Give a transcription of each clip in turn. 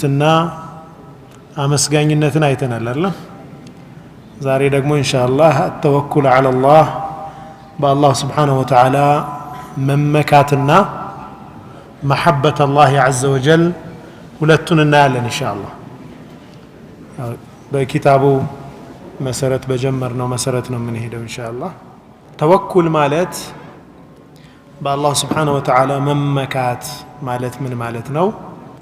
እና አመስጋኝነትን አይተናል አይደል? ዛሬ ደግሞ ኢንሻአላህ التوكل على الله፣ በአላህ سبحانه وتعالى መመካትና محبة الله عز وجل ሁለቱን እናያለን ኢንሻአላህ። በኪታቡ መሰረት፣ በጀመርነው መሰረት ነው የምንሄደው ኢንሻአላህ። ተወኩል ማለት፣ በአላህ سبحانه وتعالى መመካት ማለት ምን ማለት ነው?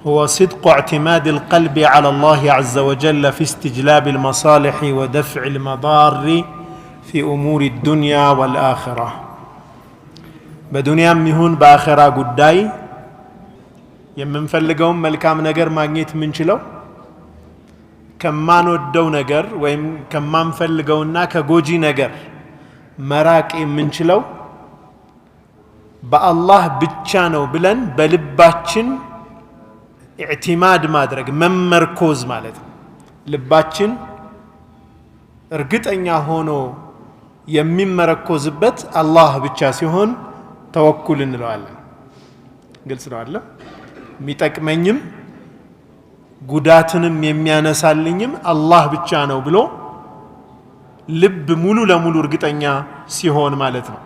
هو صدق اعتماد القلب على الله عز وجل في استجلاب المصالح ودفع المضار في أمور الدنيا والآخرة። በዱንያም ይሁን በአኼራ ጉዳይ የምንፈልገውን መልካም ነገር ማግኘት የምንችለው፣ ከማንወደው ነገር ወይም ከማንፈልገውና ከጎጂ ነገር መራቅ የምንችለው በአላህ ብቻ ነው ብለን በልባችን اعتماد ማድረግ፣ መመርኮዝ ማለት ነው። ልባችን እርግጠኛ ሆኖ የሚመረኮዝበት አላህ ብቻ ሲሆን ተወኩል እንለዋለን። ግልጽ ነው አለ። የሚጠቅመኝም ጉዳትንም የሚያነሳልኝም አላህ ብቻ ነው ብሎ ልብ ሙሉ ለሙሉ እርግጠኛ ሲሆን ማለት ነው።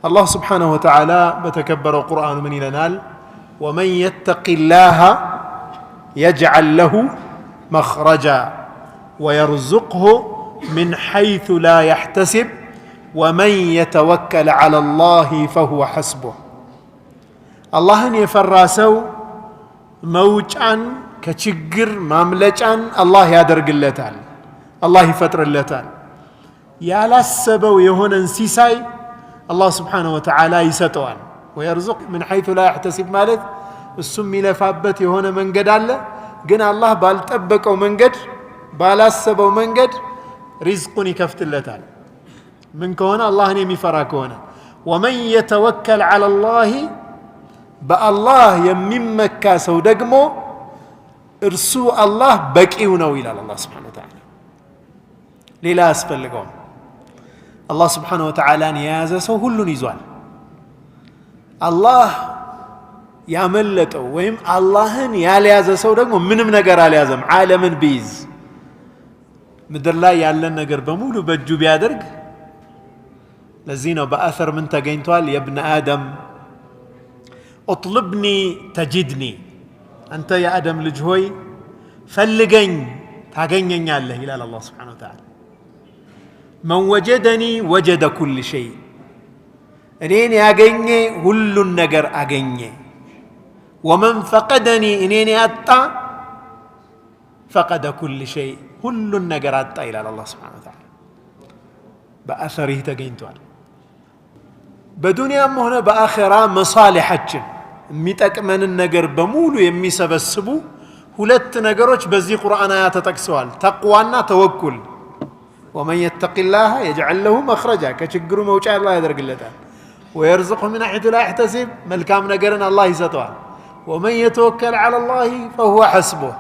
አላህ سبحانه وتعالى በተከበረው ቁርአኑ ምን ይለናል? ومن يتق الله يجعل له مخرجا ويرزقه من حيث لا يحتسب ومن يتوكل على الله فهو حسبه። አላህን የፈራ ሰው መውጫን፣ ከችግር ማምለጫን አላህ ያደርግለታል፣ አላህ ይፈጥርለታል። ያላሰበው የሆነን ሲሳይ አላህ سبحانه وتعالى ይሰጠዋል። ويرزقه من حيث لا يحتسب ማለት እሱ የሚለፋበት የሆነ መንገድ አለ፣ ግን አላህ ባልጠበቀው መንገድ፣ ባላሰበው መንገድ ሪዝቁን ይከፍትለታል። ምን ከሆነ? አላህን የሚፈራ ከሆነ። ومن يتوكل على الله፣ በአላህ የሚመካ ሰው ደግሞ እርሱ አላህ በቂው ነው ይላል አላህ سبحانه وتعالى። ሌላ አያስፈልገውም። አላህ سبحانه وتعالى ን የያዘ ሰው ሁሉን ይዟል። አላህ ያመለጠው ወይም አላህን ያልያዘ ሰው ደግሞ ምንም ነገር አልያዘም። ዓለምን ቢይዝ፣ ምድር ላይ ያለን ነገር በሙሉ በእጁ ቢያደርግ። ለዚህ ነው በአሰር ምን ተገኝቷል? يا ابن آدم اطلبني تجدني፣ አንተ የአደም ልጅ ሆይ ፈልገኝ ታገኘኛለህ ይላል አላህ سبحانه وتعالى። من وجدني وجد كل شيء፣ እኔን ያገኘ ሁሉን ነገር አገኘ። ومن فقدني፣ እኔን ያጣ فقد كل شيء፣ ሁሉን ነገር አጣ ይላል አላህ سبحانه وتعالى። በአሰሪህ ተገኝቷል። በዱንያም ሆነ በአኼራ መሳሊሐችን የሚጠቅመንን ነገር በሙሉ የሚሰበስቡ ሁለት ነገሮች በዚህ ቁርአን አያ ተጠቅሰዋል። ተቅዋና ተወኩል። ومن يتق الله يجعل له مخرجا፣ ከችግሩ መውጫ አላህ ያደርግለታል። ويرزقه من حيث لا يحتسب፣ መልካም ነገርን አላህ ይሰጠዋል። ومن يتوكل على الله فهو حسبه፣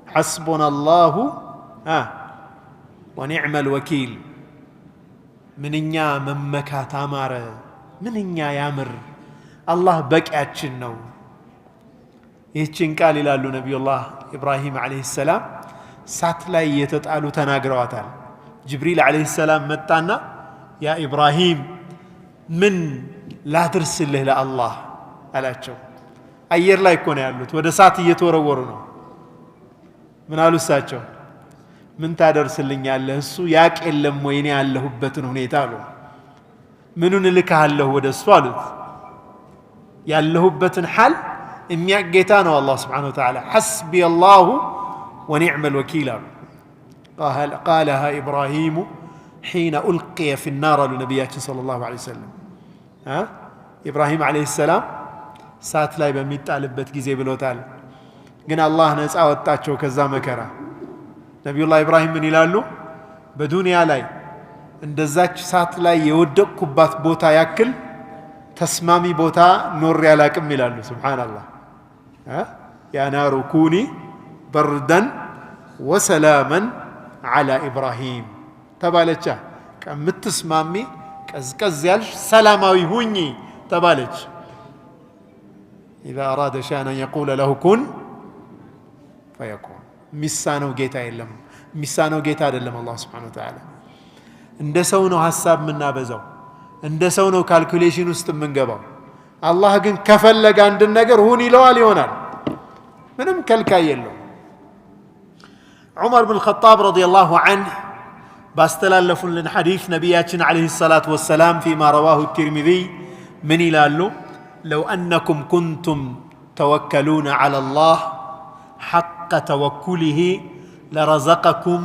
حسبنا الله ونعم الوكيل። ምንኛ መመካት አማረ፣ ምንኛ ያምር! አላህ በቂያችን ነው። ይህችን ቃል ይላሉ ነቢዩላህ ኢብራሂም عليه السلام ሳት ላይ የተጣሉ ተናግረዋታል። ጅብሪል عليه السلام መጣና يا ኢብራሂም፣ ምን ላድርስልህ ለአላህ አላቸው። አየር ላይ እኮ ነው ያሉት፣ ወደ እሳት እየተወረወሩ ነው። ምን አሉ እሳቸው? ምን ታደርስልኛለህ? እሱ ያቅ የለም ወይ እኔ ያለሁበትን ሁኔታ አሉ። ምኑን እልክሃለሁ ወደ እሱ አሉት። ያለሁበትን ሓል የሚያቅ ጌታ ነው አላህ سبحانه وتعالى። حسبي الله ونعم الوكيل አሉ። قالها إبراهيم حين ألقي في النار አሉ ነቢያችን صلى الله عليه وسلم። ኢብራሂም عليه السلام እሳት ላይ በሚጣልበት ጊዜ ብሎታል። ግን አላህ ነፃ ወጣቸው ከዛ መከራ። ነቢዩላህ ኢብራሂም ምን ይላሉ? በዱንያ ላይ እንደዛች እሳት ላይ የወደቅኩባት ቦታ ያክል ተስማሚ ቦታ ኖሬ አላቅም ይላሉ። سبحان الله። يا نار كوني بردا وسلاما على إبراهيم ተባለቻ። ከምትስማሚ ቀዝቀዝ ያልሽ ሰላማዊ ሁኚ ተባለች። إذا أراد شيئا أن يقول له كن ፈየኩን። የሚሳነው ጌታ የለም። የሚሳነው ጌታ አይደለም አላህ سبحانه وتعالى። እንደ ሰው ነው ሀሳብ የምናበዛው፣ እንደ ሰው ነው calculation ውስጥ የምንገባው። አላህ ግን ከፈለገ አንድን ነገር ሁን ይለዋል፣ ይሆናል። ምንም ከልካይ የለው። ዑመር ብን ኸጣብ رضي الله عنه ባስተላለፉልን ሐዲስ ነቢያችን عليه الصلاة والسلام فيما رواه الترمذي ምን ይላሉ? لو أنكم كنتم توكلون على الله حق توكله لرزقكم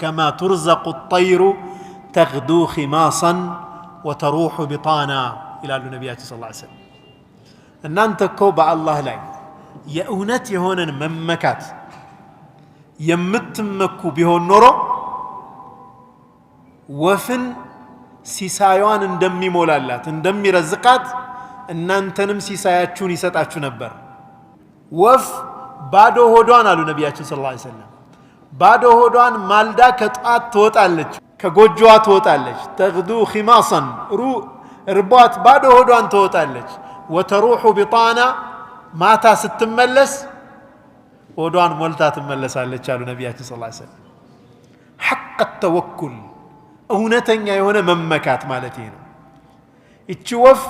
كما ترزق الطير تغدو خماصا وتروح بطانا ይላሉ ነቢያችን صلى الله عليه وسلم። እናንተ እኮ በአላህ ላይ የእውነት የሆነን መመካት የምትመኩ ቢሆን ኖሮ ወፍን ሲሳዩን እንደሚሞላላት እንደሚረዝቃት እናንተንም ሲሳያችሁን ይሰጣችሁ ነበር። ወፍ ባዶ ሆዷን አሉ ነቢያችን صلى الله عليه وسلم፣ ባዶ ሆዷን ማልዳ ከጧት ትወጣለች፣ ከጎጆዋ ትወጣለች። تغدو خماصا ርቧት ባዶ ሆዷን ትወጣለች። وتروح بطانا ማታ ስትመለስ ሆዷን ሞልታ ትመለሳለች አሉ ነቢያችን صلى الله عليه وسلم። حق التوكل እውነተኛ የሆነ መመካት ማለት ይሄ ነው። ይቺ ወፍ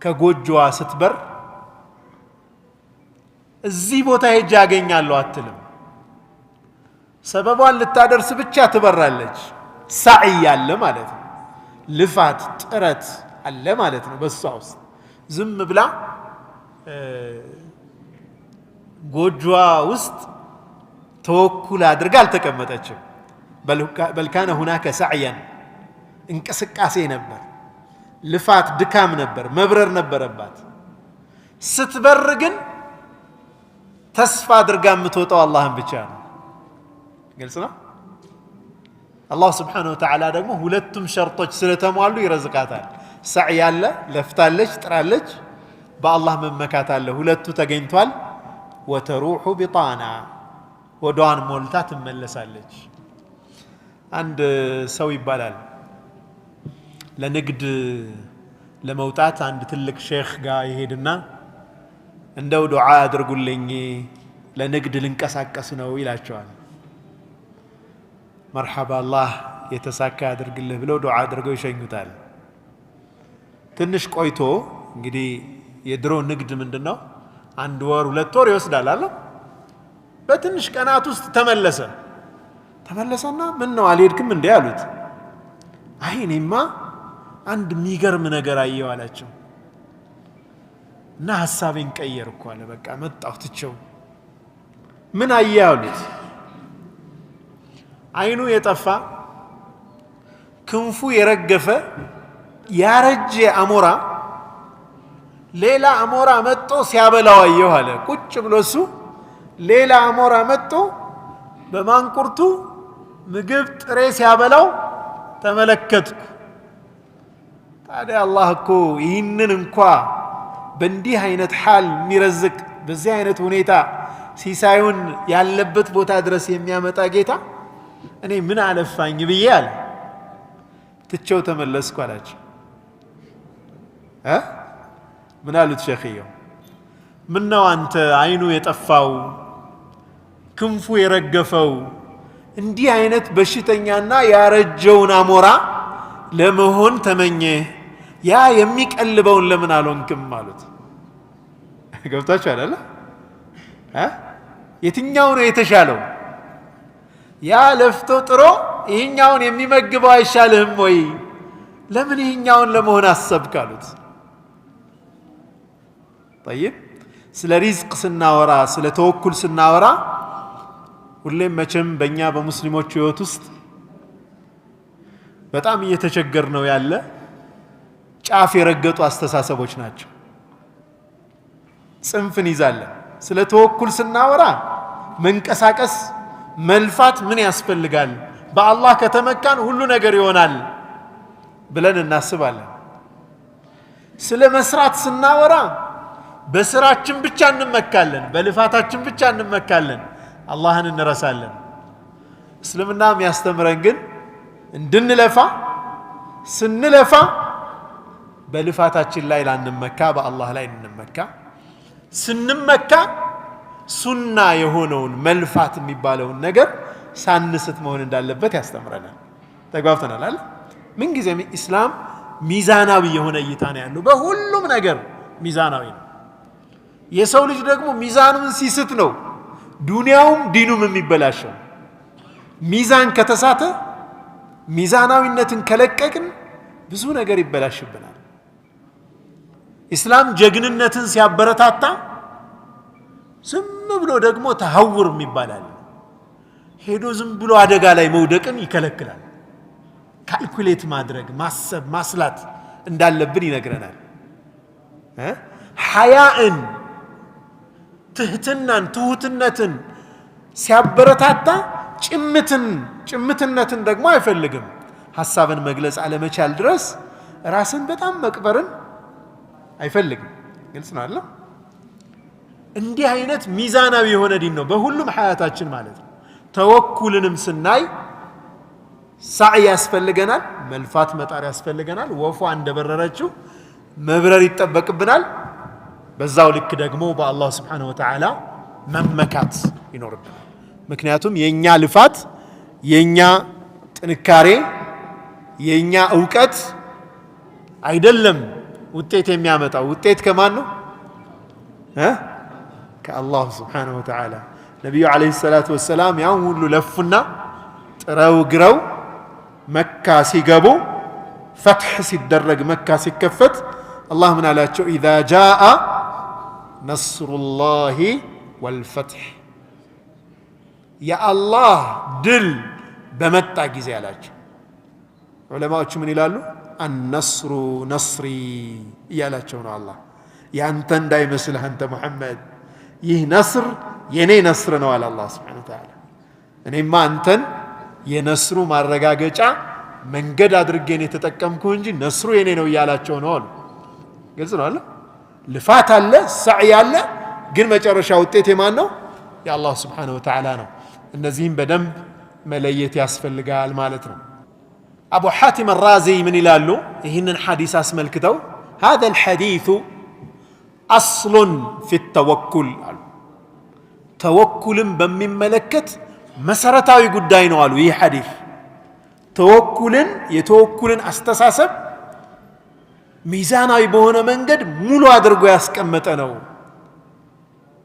ከጎጆዋ ስትበር እዚህ ቦታ ሄጄ አገኛለሁ አትልም። ሰበቧን ልታደርስ ብቻ ትበራለች። ሳዕይ አለ ማለት ነው። ልፋት ጥረት አለ ማለት ነው በሷ ውስጥ። ዝም ብላ ጎጆዋ ውስጥ ተወኩል አድርጋ አልተቀመጠችም። በል ካነ ሁናከ ሳዕያን እንቅስቃሴ ነበር፣ ልፋት ድካም ነበር፣ መብረር ነበረባት። ስትበር ግን ተስፋ አድርጋ የምትወጣው አላህን ብቻ ነው። ግልጽ ነው። አላህ ስብሓነሁ ወተዓላ ደግሞ ሁለቱም ሸርጦች ስለተሟሉ ይረዝቃታል። ሳዕይ አለ፣ ለፍታለች፣ ጥራለች፣ በአላህ መመካት አለ። ሁለቱ ተገኝቷል። ወተሩሑ ቢጣና ሆዷን ሞልታ ትመለሳለች። አንድ ሰው ይባላል ለንግድ ለመውጣት አንድ ትልቅ ሼኽ ጋር ይሄድና እንደው ዱዓ አድርጉልኝ ለንግድ ልንቀሳቀስ ነው ይላቸዋል። መርሐባ አላህ የተሳካ ያድርግልህ ብለው ዱዓ አድርገው ይሸኙታል። ትንሽ ቆይቶ እንግዲህ የድሮ ንግድ ምንድን ነው? 1 ወር 2 ወር ይወስዳል አለ። በትንሽ ቀናት ውስጥ ተመለሰ። ተመለሰና ምን ነው አልሄድክም እንዴ አሉት። አይ እኔማ አንድ የሚገርም ነገር አየሁ አላቸው። እና ሐሳቤን ቀየርኩ አለ። በቃ መጣሁ ትቼው። ምን አየህ አሉት። አይኑ የጠፋ ክንፉ የረገፈ ያረጀ አሞራ ሌላ አሞራ መጥቶ ሲያበላው አየሁ አለ። ቁጭ ብሎ እሱ ሌላ አሞራ መጥቶ በማንቁርቱ ምግብ ጥሬ ሲያበላው ተመለከትኩ። ታዲያ አላህ እኮ ይህንን እንኳ በእንዲህ አይነት ሓል የሚረዝቅ በዚህ አይነት ሁኔታ ሲሳዩን ያለበት ቦታ ድረስ የሚያመጣ ጌታ እኔ ምን አለፋኝ ብዬ አለ ትቼው ተመለስኩ አላቸው። ምን አሉት ሼኽየው? ምነው አንተ አይኑ የጠፋው ክንፉ የረገፈው እንዲህ አይነት በሽተኛና ያረጀውን አሞራ ለመሆን ተመኘ? ያ የሚቀልበውን ለምን አልሆንክም አሉት። ገብታችሁ አይደለ? የትኛው ነው የተሻለው? ያ ለፍቶ ጥሮ ይህኛውን የሚመግበው አይሻልህም ወይ? ለምን ይህኛውን ለመሆን አሰብክ አሉት። ጠይብ ስለ ሪዝቅ ስናወራ ስለ ተወኩል ስናወራ ሁሌም መቼም በእኛ በሙስሊሞች ህይወት ውስጥ በጣም እየተቸገር ነው ያለ ጫፍ የረገጡ አስተሳሰቦች ናቸው። ጽንፍን ይዛለን። ስለ ተወኩል ስናወራ መንቀሳቀስ መልፋት ምን ያስፈልጋል? በአላህ ከተመካን ሁሉ ነገር ይሆናል ብለን እናስባለን። ስለ መስራት ስናወራ በስራችን ብቻ እንመካለን፣ በልፋታችን ብቻ እንመካለን፣ አላህን እንረሳለን። እስልምና የሚያስተምረን ግን እንድንለፋ፣ ስንለፋ በልፋታችን ላይ ላንመካ፣ በአላህ ላይ እንመካ። ስንመካ ሱና የሆነውን መልፋት የሚባለውን ነገር ሳንስት መሆን እንዳለበት ያስተምረናል። ተግባብተናል አይደል? ምንጊዜም ኢስላም ሚዛናዊ የሆነ እይታ ነው ያለው። በሁሉም ነገር ሚዛናዊ ነው። የሰው ልጅ ደግሞ ሚዛኑን ሲስት ነው ዱንያውም ዲኑም የሚበላሸው። ሚዛን ከተሳተ፣ ሚዛናዊነትን ከለቀቅን ብዙ ነገር ይበላሽብናል። ኢስላም ጀግንነትን ሲያበረታታ ዝም ብሎ ደግሞ تهور የሚባል አለ። ሄዶ ዝም ብሎ አደጋ ላይ መውደቅን ይከለክላል። Calculate ማድረግ፣ ማሰብ፣ ማስላት እንዳለብን ይነግረናል። ሐያእን፣ ትህትናን፣ ትሁትነትን ሲያበረታታ ጭምትነትን ደግሞ አይፈልግም። ሐሳብን መግለጽ አለመቻል ድረስ ራስን በጣም መቅበርን አይፈልግም። ግልጽ ነው አይደለም? እንዲህ አይነት ሚዛናዊ የሆነ ዲን ነው በሁሉም ሐያታችን ማለት ነው። ተወኩልንም ስናይ ሳዕይ ያስፈልገናል፣ መልፋት መጣር ያስፈልገናል። ወፏ እንደበረረችው መብረር ይጠበቅብናል። በዛው ልክ ደግሞ በአላህ ስብሓነሁ ወተዓላ መመካት ይኖርብናል። ምክንያቱም የኛ ልፋት፣ የኛ ጥንካሬ፣ የኛ እውቀት አይደለም ውጤት የሚያመጣው። ውጤት ከማን ነው? ከአላህ ስብሓነሁ ወተዓላ። ነቢዩ ዓለይሂ ሰላቱ ወሰላም ያን ሁሉ ለፉና ጥረው ግረው መካ ሲገቡ፣ ፈትሕ ሲደረግ፣ መካ ሲከፈት አላህ ምን አላቸው? إذا جاء نصر الله والفتح፣ የአላህ ድል በመጣ ጊዜ አላቸው። ዑለማዎቹ ምን ይላሉ? النصر نصري እያላቸው ነው አላህ። ያንተ እንዳይመስልህ አንተ ሙሐመድ፣ ይህ ነስር የኔ ነስር ነው አለ አላህ ስብሓነሁ ወተዓላ። እኔማ አንተን የነስሩ ማረጋገጫ መንገድ አድርጌን የተጠቀምኩ እንጂ ነስሩ የኔ ነው እያላቸው ነው አሉ። ግልጽ ነው አለ። ልፋት አለ፣ ሳዕይ አለ፣ ግን መጨረሻ ውጤት የማን ነው? የአላህ ስብሓነሁ ወተዓላ ነው። እነዚህም በደንብ መለየት ያስፈልጋል ማለት ነው። አቡ ሐቲም አራዚ ምን ይላሉ? ይህንን ሐዲስ አስመልክተው هذا الحديث أصل في التوكل አሉ። ተወኩልን በሚመለከት መሰረታዊ ጉዳይ ነው አሉ። ይህ ሐዲስ የተወኩልን አስተሳሰብ ሚዛናዊ በሆነ መንገድ ሙሉ አድርጎ ያስቀመጠ ነው።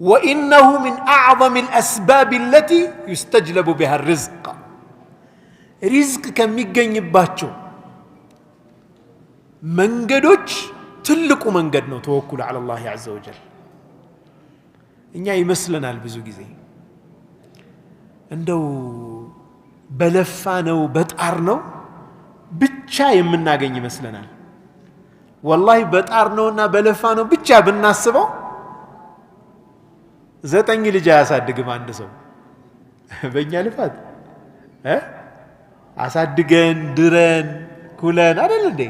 وإنه من أعظم الأسباب التي يستجلب بها الرزق፣ ሪዝቅ ከሚገኝባቸው መንገዶች ትልቁ መንገድ ነው ተወኩል على الله عز وجل። እኛ ይመስለናል ብዙ ጊዜ እንደው በለፋ ነው በጣር ነው ብቻ የምናገኝ ይመስለናል። ወላሂ በጣር ነውና በለፋ ነው ብቻ ብናስበው 9 ልጅ አያሳድግም አንድ ሰው። በእኛ ልፋት አሳድገን ድረን ኩለን አይደል እንዴ?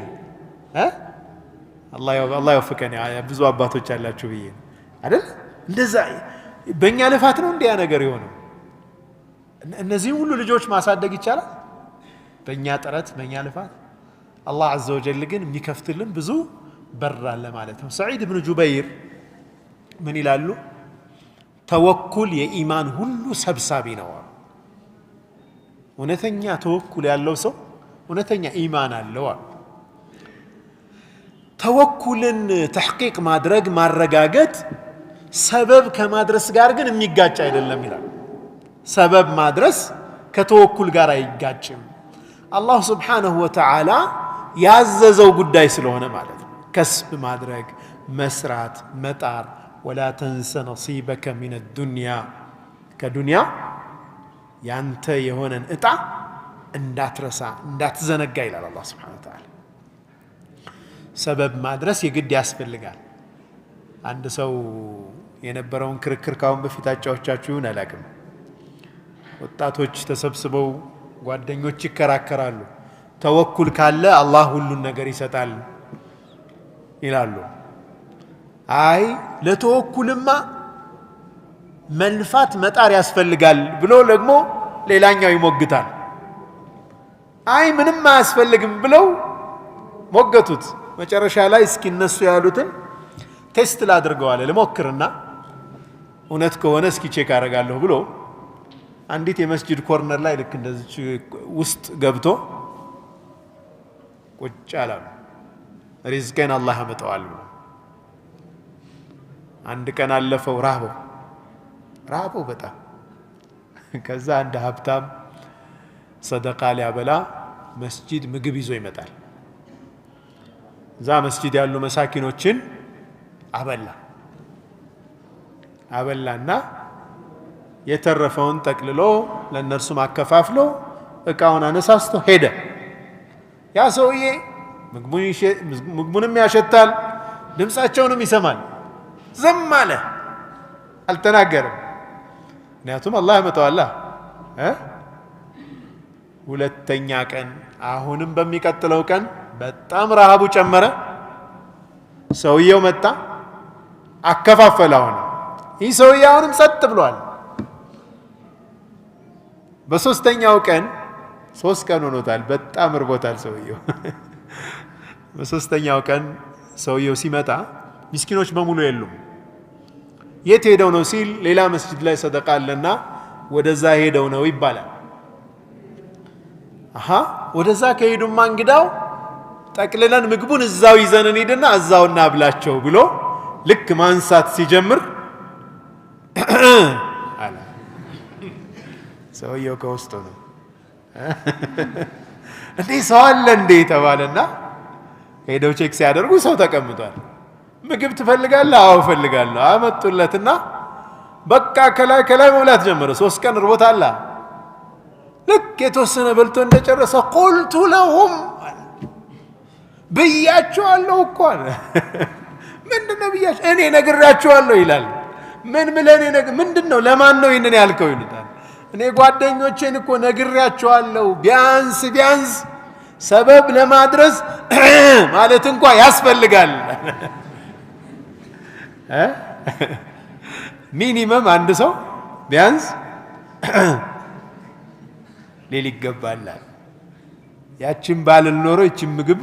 አላህ ይወፍቀን። ብዙ አባቶች ያላችሁ ብዬ አይደል? እንደዛ በእኛ ልፋት ነው እንዲያ ነገር የሆነው። እነዚህ ሁሉ ልጆች ማሳደግ ይቻላል በእኛ ጥረት፣ በእኛ ልፋት። አላህ عز وجل ግን የሚከፍትልን ብዙ በር አለ ማለት ነው። ሰዒድ ብን ጁበይር ምን ይላሉ? ተወኩል የኢማን ሁሉ ሰብሳቢ ነው አሉ። እውነተኛ ተወኩል ያለው ሰው እውነተኛ ኢማን አለው አሉ። ተወኩልን ተሕቂቅ ማድረግ፣ ማረጋገጥ ሰበብ ከማድረስ ጋር ግን የሚጋጭ አይደለም ይላል። ሰበብ ማድረስ ከተወኩል ጋር አይጋጭም። አላህ ስብሓነሁ ወተዓላ ያዘዘው ጉዳይ ስለሆነ ማለት ነው። ከስብ ማድረግ፣ መስራት፣ መጣር፣ ወላ ተንሰ ነሲበከ ሚነ ዱንያ፣ ከዱንያ ያንተ የሆነን እጣ እንዳትረሳ እንዳትዘነጋ ይላል አላህ ስብሓነሁ ወተዓላ። ሰበብ ማድረስ የግድ ያስፈልጋል። አንድ ሰው የነበረውን ክርክር ካሁን በፊት አጫዎቻችሁን አላቅም። ወጣቶች ተሰብስበው ጓደኞች ይከራከራሉ። ተወኩል ካለ አላህ ሁሉን ነገር ይሰጣል ይላሉ። አይ ለተወኩልማ መልፋት መጣር ያስፈልጋል ብሎ ደግሞ ሌላኛው ይሞግታል። አይ ምንም አያስፈልግም ብለው ሞገቱት። መጨረሻ ላይ እስኪ እነሱ ያሉትን test ላድርገዋል ልሞክርና እውነት ከሆነ እስኪ check አደርጋለሁ ብሎ አንዲት የመስጂድ corner ላይ ልክ እንደዚች ውስጥ ገብቶ ቁጭ አለ። ሪዝቄን አላህ ያመጣዋል ብሎ አንድ ቀን አለፈው። ራበው ራበው በጣም። ከዛ አንድ ሀብታም ሰደቃ ሊያበላ መስጂድ ምግብ ይዞ ይመጣል። እዛ መስጂድ ያሉ መሳኪኖችን አበላ አበላና የተረፈውን ጠቅልሎ ለእነርሱም አከፋፍሎ እቃውን አነሳስቶ ሄደ። ያ ሰውዬ ምግቡንም ያሸታል፣ ድምፃቸውንም ይሰማል። ዝም አለ፣ አልተናገርም። ምክንያቱም አላህ ያመጣዋላ። ሁለተኛ ቀን አሁንም በሚቀጥለው ቀን በጣም ረሃቡ ጨመረ። ሰውየው መጣ፣ አከፋፈለ። አሁንም ይህ ሰውዬ አሁንም ጸጥ ብሏል። በሶስተኛው ቀን 3 ቀን ሆኖታል። በጣም እርቦታል ሰውየው። በሶስተኛው ቀን ሰውየው ሲመጣ ምስኪኖች በሙሉ የሉም። የት ሄደው ነው ሲል ሌላ መስጂድ ላይ ሰደቃ አለና ወደዛ ሄደው ነው ይባላል። አሃ ወደዛ ከሄዱማ እንግዳው ጠቅልለን ምግቡን እዛው ይዘን እንሂድና እዛው እናብላቸው ብሎ ልክ ማንሳት ሲጀምር አለ ሰውየው ከውስጡ ነው። እንዴ ሰው አለ እንዴ ተባለና ሄደው check ሲያደርጉ ሰው ተቀምጧል። ምግብ ትፈልጋለህ? አዎ እፈልጋለሁ። አመጡለትና በቃ ከላይ ከላይ መብላት ጀመረ። 3 ቀን እርቦታል። ልክ የተወሰነ በልቶ እንደጨረሰ قلت لهم ብያቸዋለሁ እኮ አለ። ምንድነው ብያቸው? እኔ ነግራቸዋለሁ ይላል። ምን ብለህ እኔ ምንድነው ለማን ነው ይሄንን ያልከው ይሉታል። እኔ ጓደኞቼን እኮ ነግሬያቸዋለሁ፣ ቢያንስ ቢያንስ ሰበብ ለማድረስ ማለት እንኳ ያስፈልጋል። Minimum አንድ ሰው ቢያንስ ሊል ይገባል። ያችን ባልል ኖሮ ይችን ምግብ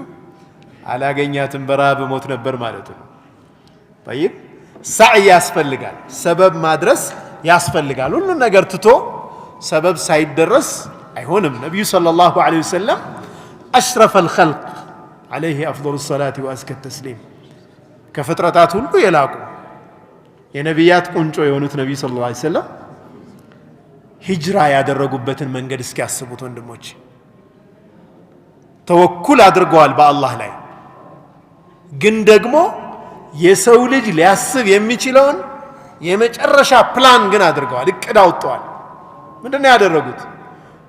አላገኛትም በረሃብ ሞት ነበር ማለት ነው። طيب ሳዕ ያስፈልጋል፣ ሰበብ ማድረስ ያስፈልጋል። ሁሉን ነገር ትቶ ሰበብ ሳይደረስ አይሆንም። ነብዩ ሰለላሁ ዐለይሂ ወሰለም አሽረፈ الخلق عليه افضل الصلاه وازكى التسليم ከፍጥረታት ሁሉ የላቁ የነቢያት ቁንጮ የሆኑት ነብዩ ሰለላሁ ዐለይሂ ወሰለም ሂጅራ ያደረጉበትን መንገድ እስኪያስቡት ወንድሞች፣ ተወኩል አድርገዋል በአላህ ላይ። ግን ደግሞ የሰው ልጅ ሊያስብ የሚችለውን የመጨረሻ ፕላን ግን አድርገዋል፣ እቅድ አውጥተዋል። ምንድነው ያደረጉት?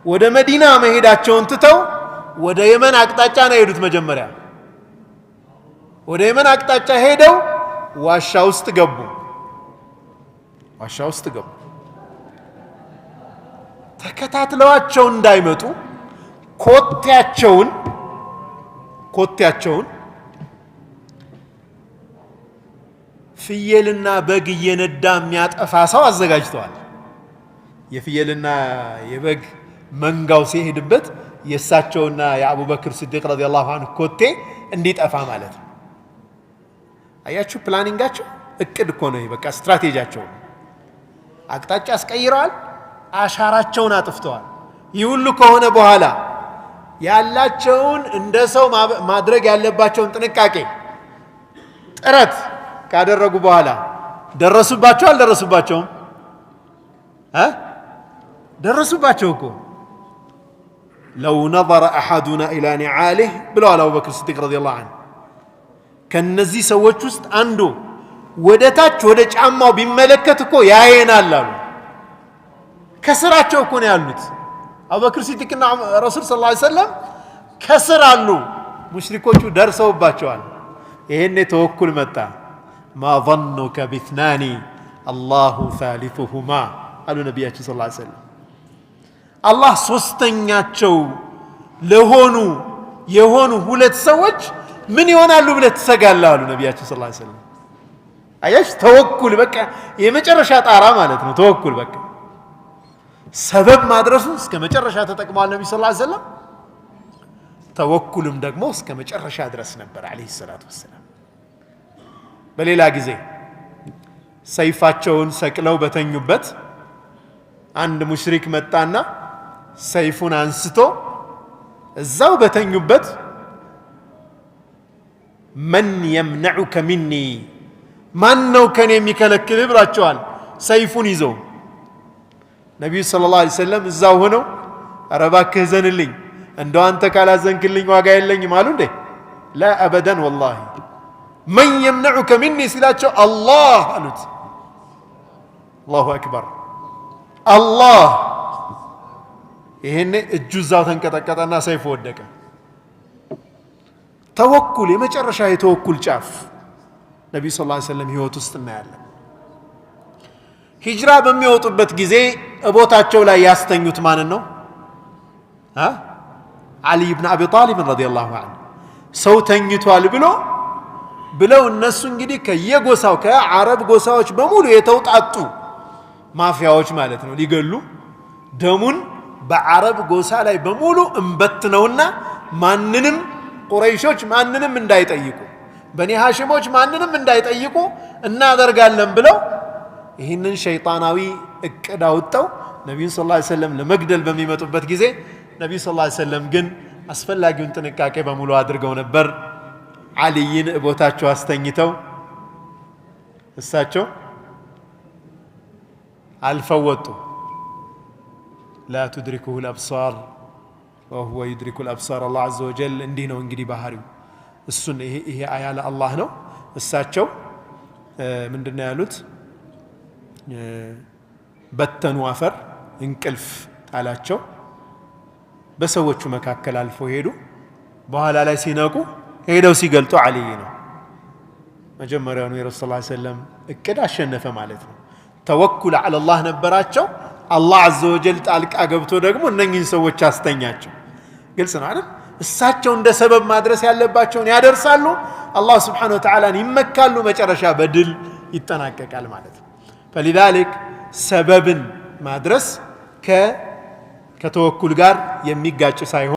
ወደ መዲና መሄዳቸውን ትተው ወደ የመን አቅጣጫ ነው የሄዱት። መጀመሪያ ወደ የመን አቅጣጫ ሄደው ዋሻ ውስጥ ገቡ። ዋሻ ውስጥ ገቡ። ተከታትለዋቸው እንዳይመጡ ኮቴያቸውን ፍየልና በግ እየነዳ የሚያጠፋ ሰው አዘጋጅተዋል። የፍየልና የበግ መንጋው ሲሄድበት የእሳቸውና የአቡበክር ሲዲቅ ረዲየላሁ ዐንሁ ኮቴ እንዲጠፋ ማለት ነው። አያችሁ planning ኣቸው እቅድ እኮ ነው። በቃ ስትራቴጂያቸው አቅጣጫ አስቀይረዋል፣ አሻራቸውን አጥፍተዋል። ይህ ሁሉ ከሆነ በኋላ ያላቸውን እንደ ሰው ማድረግ ያለባቸውን ጥንቃቄ ጥረት ካደረጉ በኋላ ደረሱባቸው አልደረሱባቸውም? ደረሱባቸው እኮ። ለው ነظረ አሐዱና ኢላ ኒዓሊህ ብለዋል አቡበክር ሲዲቅ ረዲየላሁ ዐንሁ። ከነዚህ ሰዎች ውስጥ አንዱ ወደ ታች ወደ ጫማው ቢመለከት እኮ ያየናል አሉ። ከስራቸው እኮ ነው ያሉት። አቡበክር ሲዲቅና ረሱል ሰለላሁ ዐለይሂ ወሰለም ከስር አሉ። ሙሽሪኮቹ ደርሰውባቸዋል። ይሄኔ ተወኩል መጣ። ማ ظኑከ ቢትናኒ አላሁ ሳሊሱሁማ አሉ ነቢያችን ሰለላሁ ዐለይሂ ወሰለም። አላህ ሶስተኛቸው ለሆኑ የሆኑ ሁለት ሰዎች ምን ይሆናሉ ብለህ ትሰጋለህ አሉ ነቢያችን ሰለላሁ ዐለይሂ ወሰለም። አያሽ ተወኩል በቃ የመጨረሻ ጣራ ማለት ነው። ተወኩል በቃ ሰበብ ማድረሱ እስከ መጨረሻ ተጠቅመዋል ነብዩ ሰለላሁ ዐለይሂ ወሰለም። ተወኩልም ደግሞ እስከ መጨረሻ ድረስ ነበር ዐለይሂ ሰላቱ ወሰላም። በሌላ ጊዜ ሰይፋቸውን ሰቅለው በተኙበት አንድ ሙሽሪክ መጣና ሰይፉን አንስቶ እዛው በተኙበት "من يمنعك مني?" ማን ነው ከኔ የሚከለክልህ ብሏቸዋል። ሰይፉን ይዘው ነቢዩ ሰለላሁ ዐለይሂ ወሰለም እዛው ሆነው ኧረ እባክህ እዘንልኝ፣ እንደው አንተ ካላዘንክልኝ ዋጋ የለኝም አሉ እንዴ? لا أبدا والله። "من يمنعك مني?" ሲላቸው "አላህ" አሉት። الله أكبر፣ አላህ። ይሄኔ እጁ እዛው ተንቀጠቀጠና ሰይፉ ወደቀ። ተወኩል፣ የመጨረሻ የተወኩል ጫፍ ነቢዩ ሰለላሁ ዐለይሂ ወሰለም ህይወት ውስጥ እናያለን። ሂጅራ በሚወጡበት ጊዜ እቦታቸው ላይ ያስተኙት ማንን ነው? ዓሊይ ብን አቢ ጣሊብን رضي الله عنه። ሰው ተኝቷል ብለው እነሱ እንግዲህ ከየጎሳው፣ ከአረብ ጎሳዎች በሙሉ የተውጣጡ ማፊያዎች ማለት ነው፣ ሊገሉ ደሙን በአረብ ጎሳ ላይ በሙሉ እንበትነውና ማንንም ቁረይሾች ማንንም እንዳይጠይቁ፣ በኒ ሃሽሞች ማንንም እንዳይጠይቁ እናደርጋለን ብለው ይህንን ሸይጣናዊ እቅድ አውጥተው ነቢዩን ሰለላሁ ዐለይሂ ወሰለም ለመግደል በሚመጡበት ጊዜ ነቢዩ ሰለላሁ ዐለይሂ ወሰለም ግን አስፈላጊውን ጥንቃቄ በሙሉ አድርገው ነበር። ዓሊይን ቦታቸው አስተኝተው እሳቸው አልፈው ወጡ። لا تدركه الأبصار وهو يدرك الأبصار። አላህ عز وجل እንዲህ ነው እንግዲህ ባህሪው። እሱን ይሄ አያ ለአላህ ነው። እሳቸው ምንድን ነው ያሉት? በተኑ አፈር፣ እንቅልፍ ጣላቸው። በሰዎቹ መካከል አልፈው ሄዱ። በኋላ ላይ ሲነቁ ሄደው ሲገልጡ ዓሊይ ነው። መጀመሪያውኑ የረሱል ስ ሰለም እቅድ አሸነፈ ማለት ነው። ተወኩል على الله ነበራቸው። አላህ عز وجل ጣልቃ ገብቶ ደግሞ እነኝህን ሰዎች አስተኛቸው። ግልጽ ነው አይደል? እሳቸው እንደ ሰበብ ማድረስ ያለባቸውን ያደርሳሉ። አላህ سبحانه وتعالى ን ይመካሉ። መጨረሻ በድል ይጠናቀቃል ማለት ነው። فلذلك ሰበብን ማድረስ ከተወኩል ጋር የሚጋጭ ሳይሆን